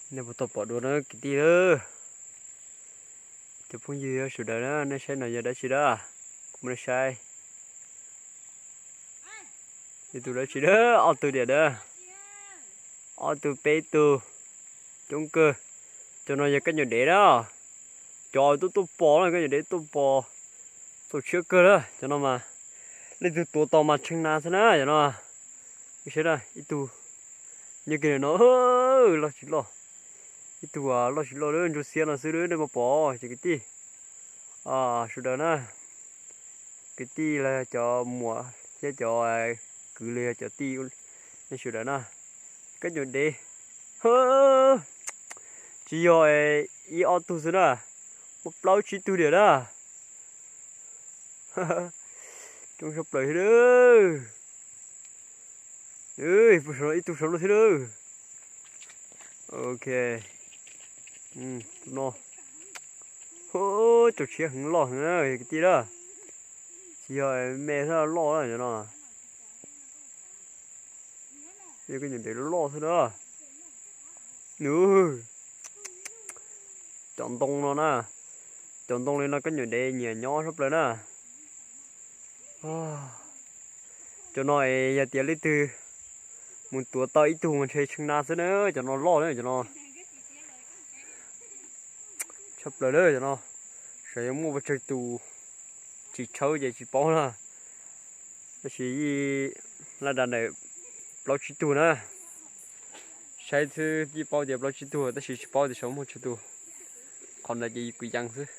Nej puas tau pom dua na kwv tij lawm? Cov phooj ywg sawv daws na, nej saib no yog dab tsi dab? Kuv muab nej saib. Ib tug dab tsi dab, ob tug diam dab. Ob tug peb tug. Coob kawg. Cov no yog kab nyuam dev na. Cov tuaj tuaj pos na, kab nyuam dev tuaj pos. Txaus siab kawg na cov no mas. Leej twg tuav tau mas tshee na xwb na cov no. Saib na, ib tug nyob kiag no, loj tsis loj. Ib tug loj tsis loj, ntsuab xiab no xwb, nej puas pom cov kwv tij? Sawv daws na, kwv tij los cov muam thiab cov kwv los yog cov tij, nej sawv daws na, kab nyuam dev, tsis yog ib ob tug xwb na, muaj plaub tsib tug diam na. Coob tshaj plaws thiab. Ib tug saud lawm thiab. Ok. Tus no, txaus siab heev, loj heev na kwv tij na. Tsis yog me xwb, loj na cov no. Kab nyuam dev loj xwb na. Cov ntoo no na, cov ntoo li no kab nyuam dev nyiam nyob tshaj plaws na. Cov no es yog tias leej twg mus tuav tau ib tug mas ntshe tshee na xwb na, cov no loj na cov no. Tshaj plaws na cov no. Xyov yuav muaj pes tsawg tus, tsis tshawb ces tsis paub na. Tab sis yeej laj dab ntawm plaub tsib tug na. Saib xwb yeej paub tias plaub tsib tug tab sis tsis paub tias saum muaj tsawg tus. Qhov ntawd ces kuv yees xwb.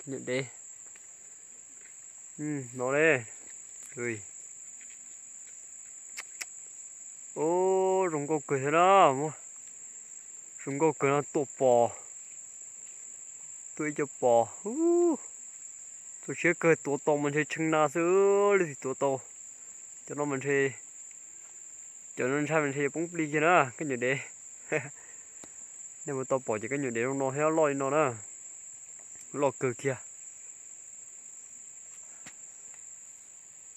Nyuam dev no ne. Ub, zoo nkauj kawg thiab na. Zoo nkauj kawg no, tuaj pos, tuaj ib co pos. Txaus siab kawg, tuav tau mas ntshe tshee na xwb, leej twg tuav tau. Cov no mas ntshe, cov no ntshai mas ntshe yuav poob plig kiag na kab nyuam dev. Nej puas tau pom cov kab nyuam dev zoo no thiab loj li no na. Loj kawg kiag.